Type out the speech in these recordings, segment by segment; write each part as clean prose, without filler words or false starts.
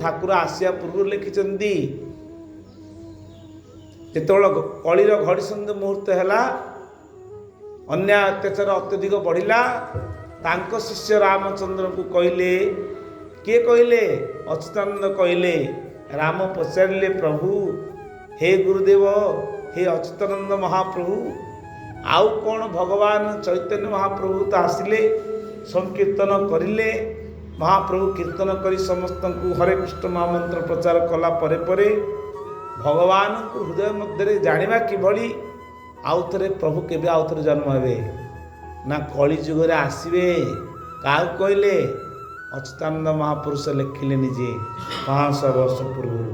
ଠାକୁର ଆସିବା ପୂର୍ବରୁ ଲେଖିଛନ୍ତି। ଯେତେବେଳେ କଳିର ଘଡ଼ିସନ୍ଧି ମୁହୂର୍ତ୍ତ ହେଲା, ଅନ୍ୟାୟ ଅତ୍ୟାଚାର ଅତ୍ୟଧିକ ବଢ଼ିଲା, ତାଙ୍କ ଶିଷ୍ୟ ରାମଚନ୍ଦ୍ରଙ୍କୁ କହିଲେ। କିଏ କହିଲେ? ଅଚ୍ୟୁତାନନ୍ଦ କହିଲେ। ରାମ ପଚାରିଲେ, ପ୍ରଭୁ, ହେ ଗୁରୁଦେବ, ହେ ଅଚ୍ୟୁତାନନ୍ଦ ମହାପ୍ରଭୁ, ଆଉ କ'ଣ? ଭଗବାନ ଚୈତନ୍ୟ ମହାପ୍ରଭୁ ତ ଆସିଲେ, ସଂକୀର୍ତ୍ତନ କରିଲେ। ମହାପ୍ରଭୁ କୀର୍ତ୍ତନ କରି ସମସ୍ତଙ୍କୁ ହରେ କୃଷ୍ଣ ମହାମନ୍ତ୍ର ପ୍ରଚାର କଲା ପରେ ପରେ ଭଗବାନଙ୍କୁ ହୃଦୟ ମଧ୍ୟରେ ଜାଣିବା କିଭଳି? ଆଉ ଥରେ ପ୍ରଭୁ କେବେ ଆଉ ଥରେ ଜନ୍ମ ହେବେ ନା କଳି ଯୁଗରେ ଆସିବେ? କାହାକୁ କହିଲେ? ଅଚ୍ୟୁତାନନ୍ଦ ମହାପୁରୁଷ ଲେଖିଲେ ନିଜେ 500 ବର୍ଷ ପୂର୍ବରୁ।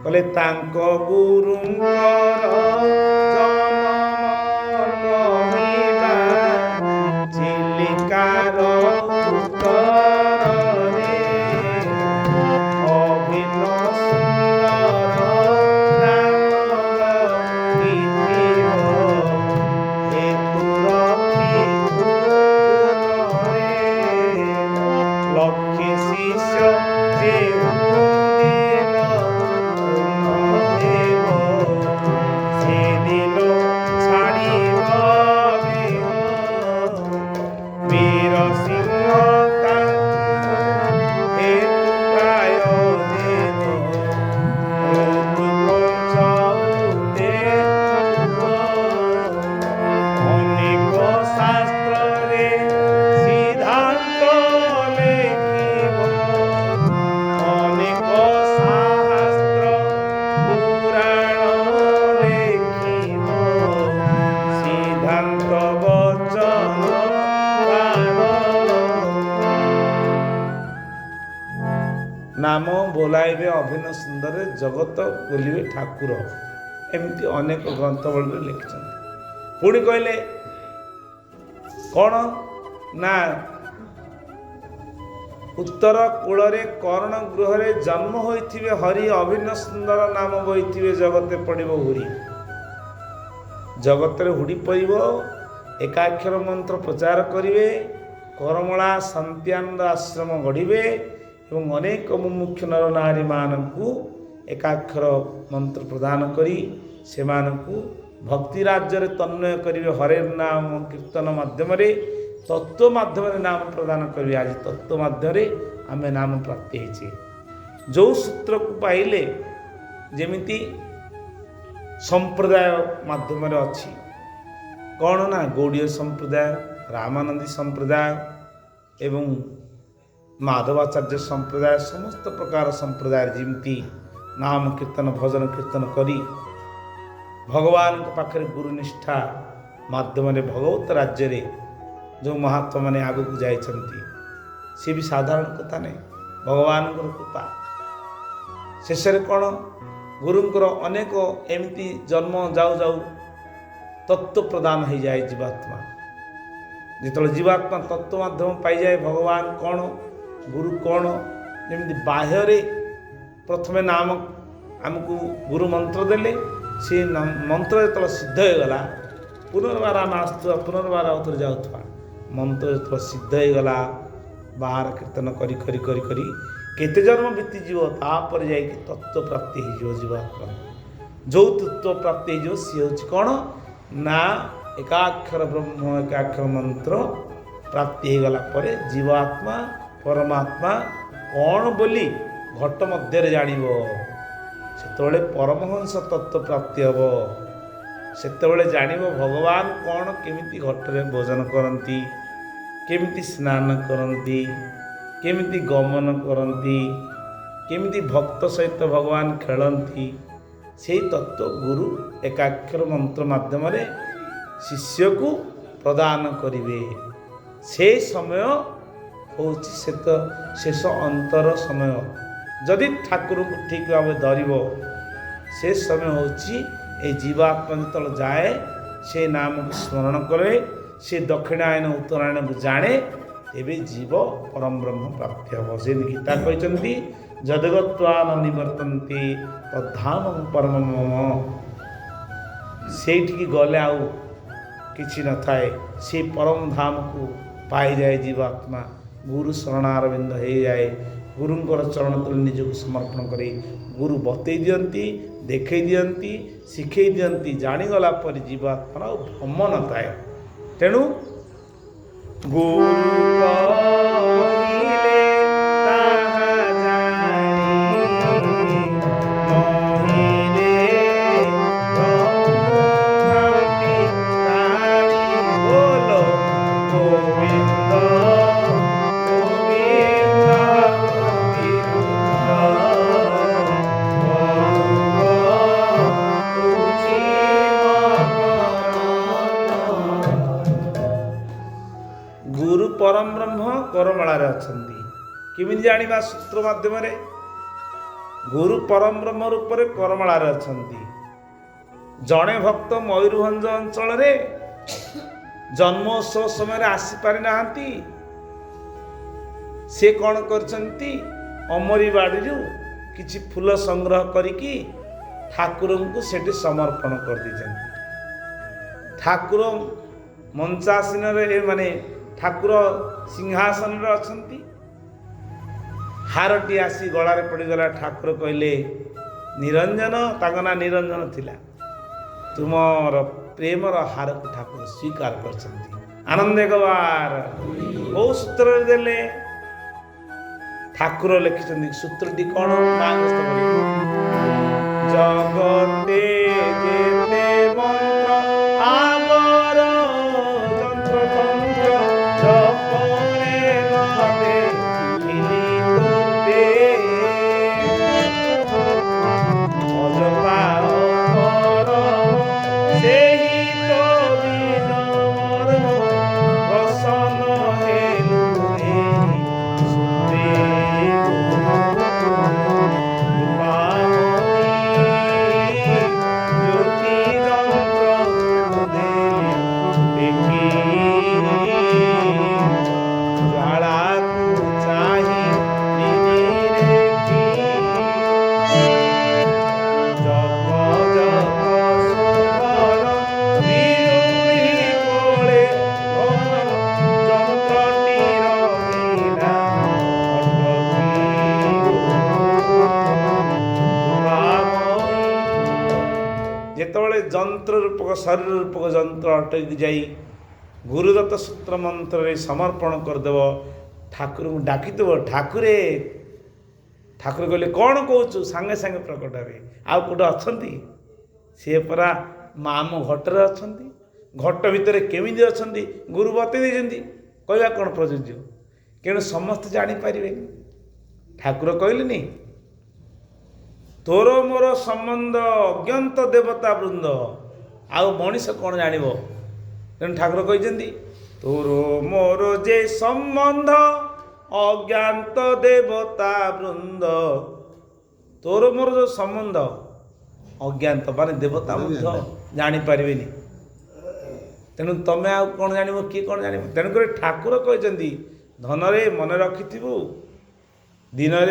କହିଲେ ତାଙ୍କ ଗୁରୁଙ୍କର ଜନମ କହିବା ଚିଲିକାର ଉତ୍ତରରେ, ଅଭିନ୍ନ ସୁନ୍ଦର ନାମ ବହିଥିବ ହେତୁ ରଖି ଗୁଣରେ। ଲକ୍ଷେ ଶିଷ୍ୟ ଯେଉଁ ଦିନ ପୂର୍ଣ୍ଣ ହେବ, ସେଦିନ ଛାଡ଼ିବ ଦେହ। ବୀର ସିଂହ ତାଙ୍କୁ ହେତୁ ପ୍ରାୟ ଦେବ, ଋତୁ ପଞ୍ଚଭୂତେ। ଅନେକ ଶାସ୍ତ୍ରରେ ସିଦ୍ଧାନ୍ତ ଲେଖିବ, ଅନେକ ଶାସ୍ତ୍ର ପୁରାଣ ଲେଖିବ, ସିଦ୍ଧାନ୍ତ ବଚନ ତାର। ନାମ ବୋଲାଇବେ ଅଭିନ୍ନ ସୁନ୍ଦରରେ, ଜଗତ ବୋଲିବେ ଠାକୁର। ଏମିତି ଅନେକ ଗ୍ରନ୍ଥବଳୀରେ ଲେଖିଛନ୍ତି। ପୁଣି କହିଲେ କ'ଣ ନା, ଉତ୍ତର କୂଳରେ କରଣ ଗୃହରେ ଜନ୍ମ ହୋଇଥିବେ ହରି, ଅଭିନ୍ନ ସୁନ୍ଦର ନାମ ବହିଥିବେ, ଜଗତେ ପଡ଼ିବ ହୁରି। ଜଗତରେ ହୁଡ଼ି ପଡ଼ିବ। ଏକାକ୍ଷର ମନ୍ତ୍ର ପ୍ରଚାର କରିବେ, କରମଳା ଶାନ୍ତିଆନନ୍ଦ ଆଶ୍ରମ ଗଢ଼ିବେ ଏବଂ ଅନେକ ମୁମୁକ୍ଷ ନର ନାରୀମାନଙ୍କୁ ଏକାକ୍ଷର ମନ୍ତ୍ର ପ୍ରଦାନ କରି ସେମାନଙ୍କୁ ଭକ୍ତି ରାଜ୍ୟରେ ତନ୍ମୟ କରିବେ। ହରେ ନାମ କୀର୍ତ୍ତନ ମାଧ୍ୟମରେ, ତତ୍ତ୍ୱ ମାଧ୍ୟମରେ ନାମ ପ୍ରଦାନ କରିବେ। ଆଜି ତତ୍ତ୍ୱ ମାଧ୍ୟମରେ ଆମେ ନାମ ପ୍ରାପ୍ତି ହେଇଛେ। ଯେଉଁ ସୂତ୍ରକୁ ପାଇଲେ, ଯେମିତି ସମ୍ପ୍ରଦାୟ ମାଧ୍ୟମରେ ଅଛି କ'ଣ ନା ଗୌଡ଼ୀୟ ସମ୍ପ୍ରଦାୟ, ରାମାନନ୍ଦୀ ସମ୍ପ୍ରଦାୟ ଏବଂ ମାଧବାଚାର୍ଯ୍ୟ ସମ୍ପ୍ରଦାୟ, ସମସ୍ତ ପ୍ରକାର ସମ୍ପ୍ରଦାୟରେ ଯେମିତି ନାମ କୀର୍ତ୍ତନ ଭଜନ କୀର୍ତ୍ତନ କରି ଭଗବାନଙ୍କ ପାଖରେ ଗୁରୁନିଷ୍ଠା ମାଧ୍ୟମରେ ଭଗବତ ରାଜ୍ୟରେ ଯେଉଁ ମହାତ୍ମାମାନେ ଆଗକୁ ଯାଇଛନ୍ତି, ସେ ବି ସାଧାରଣ କଥା ନାହିଁ, ଭଗବାନଙ୍କର କୃପା। ଶେଷରେ କ'ଣ, ଗୁରୁଙ୍କର ଅନେକ ଏମିତି ଜନ୍ମ ଯାଉ ଯାଉ ତତ୍ତ୍ୱ ପ୍ରଦାନ ହେଇଯାଏ ଜୀବାତ୍ମା। ଯେତେବେଳେ ଜୀବାତ୍ମା ତତ୍ତ୍ୱ ମାଧ୍ୟମ ପାଇଯାଏ, ଭଗବାନ କ'ଣ, ଗୁରୁ କ'ଣ, ଯେମିତି ବାହ୍ୟରେ ପ୍ରଥମେ ନାମ ଆମକୁ ଗୁରୁ ମନ୍ତ୍ର ଦେଲେ, ସେ ମନ୍ତ୍ର ଯେତେବେଳେ ସିଦ୍ଧ ହେଇଗଲା, ପୁନର୍ବାର ଆମେ ଆସୁଥିବା, ପୁନର୍ବାର ଆଉଥରେ ଯାଉଥିବା, ମନ୍ତ୍ର ଯେତେବେଳେ ସିଦ୍ଧ ହେଇଗଲା, ବାହାର କୀର୍ତ୍ତନ କରି କରି କରି କରି କେତେ ଜନ୍ମ ବିତିଯିବ, ତାପରେ ଯାଇକି ତତ୍ତ୍ୱ ପ୍ରାପ୍ତି ହେଇଯିବ ଜୀବାତ୍ମା। ଯେଉଁ ତତ୍ତ୍ୱ ପ୍ରାପ୍ତି ହେଇଯିବ, ସିଏ ହେଉଛି କ'ଣ ନା ଏକାକ୍ଷର ବ୍ରହ୍ମ, ଏକାକ୍ଷର ମନ୍ତ୍ର ପ୍ରାପ୍ତି ହେଇଗଲା ପରେ ଜୀବାତ୍ମା ପରମାତ୍ମା କ'ଣ ବୋଲି ଘଟ ମଧ୍ୟରେ ଜାଣିବ। ସେତେବେଳେ ପରମହଂସ ତତ୍ତ୍ୱ ପ୍ରାପ୍ତି ହେବ। ସେତେବେଳେ ଜାଣିବ ଭଗବାନ କ'ଣ, କେମିତି ଘଟରେ ଭୋଜନ କରନ୍ତି, କେମିତି ସ୍ନାନ କରନ୍ତି, କେମିତି ଗମନ କରନ୍ତି, କେମିତି ଭକ୍ତ ସହିତ ଭଗବାନ ଖେଳନ୍ତି। ସେଇ ତତ୍ତ୍ୱ ଗୁରୁ ଏକାକ୍ଷର ମନ୍ତ୍ର ମାଧ୍ୟମରେ ଶିଷ୍ୟକୁ ପ୍ରଦାନ କରିବେ। ସେ ସମୟ ହେଉଛି ସେ ତ ଶେଷ ଅନ୍ତର ସମୟ। ଯଦି ଠାକୁରଙ୍କୁ ଠିକ୍ ଭାବେ ଧରିବ, ସେ ସମୟ ହେଉଛି ଏଇ ଜୀବାତ୍ମା ଯେତେବେଳେ ଯାଏ, ସେ ନାମକୁ ସ୍ମରଣ କରେ, ସେ ଦକ୍ଷିଣାୟନ ଉତ୍ତରାୟଣକୁ ଜାଣେ, ତେବେ ଜୀବ ପରମ ବ୍ରହ୍ମ ପ୍ରାପ୍ତି ହେବ। ସେମିତି ଗୀତା କହିଛନ୍ତି, ଯଦଗତ୍ୱା ନ ନିବର୍ତ୍ତନ୍ତି ତଦ୍ଧାମ ପରମ ମମ। ସେଇଠିକି ଗଲେ ଆଉ କିଛି ନଥାଏ, ସେ ପରମ ଧାମକୁ ପାଇଯାଏ ଜୀବାତ୍ମା। ଗୁରୁ ଶରଣାରବିନ୍ଦ ହେଇଯାଏ, ଗୁରୁଙ୍କର ଚରଣ ତଳେ ନିଜକୁ ସମର୍ପଣ କରି ଗୁରୁ ବତେଇ ଦିଅନ୍ତି, ଦେଖେଇ ଦିଅନ୍ତି, ଶିଖେଇ ଦିଅନ୍ତି। ଜାଣିଗଲା ପରେ ଜୀବାତ୍ମାର ଆଉ ଭ୍ରମ ନଥାଏ। ତେଣୁ ଗୁରୁ କହିଲେ ତାହା ଜାଣି ନହିଲେ ରଘୁନାଥି ପ୍ରାଣୀ। ବୋଲ ଗୋବିନ୍ଦ ଗୋବିନ୍ଦ ଗୋବିନ୍ଦ, ବରୁଗ ତୁଛି ମକରନ୍ଦ। ଗୁରୁ ପରମ ବ୍ରହ୍ମ କରମାଳାରେ ଅଛନ୍ତି। କେମିତି ଜାଣିବା? ସୂତ୍ର ମାଧ୍ୟମରେ। ଗୁରୁ ପରମ ବ୍ରହ୍ମ ରୂପରେ କରମାଳାରେ ଅଛନ୍ତି। ଜଣେ ଭକ୍ତ ମୟୂରଭଞ୍ଜ ଅଞ୍ଚଳରେ ଜନ୍ମୋତ୍ସବ ସମୟରେ ଆସିପାରିନାହାନ୍ତି। ସେ କ'ଣ କରିଛନ୍ତି? ଅମରିବାଡ଼ିରୁ କିଛି ଫୁଲ ସଂଗ୍ରହ କରିକି ଠାକୁରଙ୍କୁ ସେଠି ସମର୍ପଣ କରିଦେଇଛନ୍ତି। ଠାକୁର ମଞ୍ଚାସୀନରେ, ମାନେ ଠାକୁର ସିଂହାସନରେ ଅଛନ୍ତି। ହାରଟି ଆସି ଗଳାରେ ପଡ଼ିଗଲା। ଠାକୁର କହିଲେ, ନିରଞ୍ଜନ, ତାଙ୍କ ନାଁ ନିରଞ୍ଜନ ଥିଲା, ତୁମର ପ୍ରେମର ହାରକୁ ଠାକୁର ସ୍ୱୀକାର କରିଛନ୍ତି। ଆନନ୍ଦ ଏକବାର। କୋଉ ସୂତ୍ରରେ ଦେଲେ? ଠାକୁର ଲେଖିଛନ୍ତି। ସୂତ୍ରଟି କ'ଣ? ମାଙ୍କ ସ୍ତବରେ ଜଗତେ ଯେତେ ମନ୍ତ୍ର ଆବର ଯନ୍ତ୍ର ତନ୍ତ୍ର ଜପରେ ନ ଦେଖିଲି ତୋତେ, ଅଜପା ଅପର ସେହି ତ ବୀଜ ମର୍ମ, ପ୍ରସନ୍ନ ହେଲୁ ଏହି ସୂତ୍ରେ। କୃପାମୟୀ ଜ୍ୟୋତି ଯନ୍ତ୍ର ଦେଲେ ଦେଖି, ଜ୍ୱାଳାକୁ ଚାହିଁ ନିରେଖି। ଜପ ଜପ ଶୋଭନ ବିଜୁଳି କୋଳେ ଘନ, ଯନ୍ତ୍ରଟି ରହିଲା ଅଟକି। କୃପାମୟୀ। ଯେତେବେଳେ ଯନ୍ତ୍ର ରୂପକ ଶରୀର ରୂପକ ଯନ୍ତ୍ର ଅଟକି ଯାଇ ଗୁରୁଦତ୍ତ ସୂତ୍ର ମନ୍ତ୍ରରେ ସମର୍ପଣ କରିଦେବ, ଠାକୁରଙ୍କୁ ଡାକିଦେବ, ଠାକୁରେ, ଠାକୁର କହିଲେ କ'ଣ କହୁଛୁ? ସାଙ୍ଗେ ସାଙ୍ଗେ ପ୍ରକଟ ହେବେ। ଆଉ କୋଉଠି ଅଛନ୍ତି? ସିଏ ପରା ମାମ ଘଟରେ ଅଛନ୍ତି। ଘଟ ଭିତରେ କେମିତି ଅଛନ୍ତି ଗୁରୁ ବତେଇ ଦେଇଛନ୍ତି। କହିବା କ'ଣ ପ୍ରଯୁଜ୍ୟ? ତେଣୁ ସମସ୍ତେ ଜାଣିପାରିବେନି। ଠାକୁର କହିଲେନି, ତୋର ମୋର ସମ୍ବନ୍ଧ ଅଜ୍ଞାତ ଦେବତା ବୃନ୍ଦ, ଆଉ ମଣିଷ କ'ଣ ଜାଣିବ? ତେଣୁ ଠାକୁର କହିଛନ୍ତି, ତୋର ମୋର ଯେ ସମ୍ବନ୍ଧ ଅଜ୍ଞାତ ଦେବତା ବୃନ୍ଦ। ତୋର ମୋର ଯେଉଁ ସମ୍ବନ୍ଧ ଅଜ୍ଞାତ, ମାନେ ଦେବତା ମଧ୍ୟ ଜାଣିପାରିବେନି। ତେଣୁ ତମେ ଆଉ କ'ଣ ଜାଣିବ, କିଏ କ'ଣ ଜାଣିବ? ତେଣୁକରି ଠାକୁର କହିଛନ୍ତି, ଧନରେ ମନେ ରଖିଥିବୁ ଦିନରେ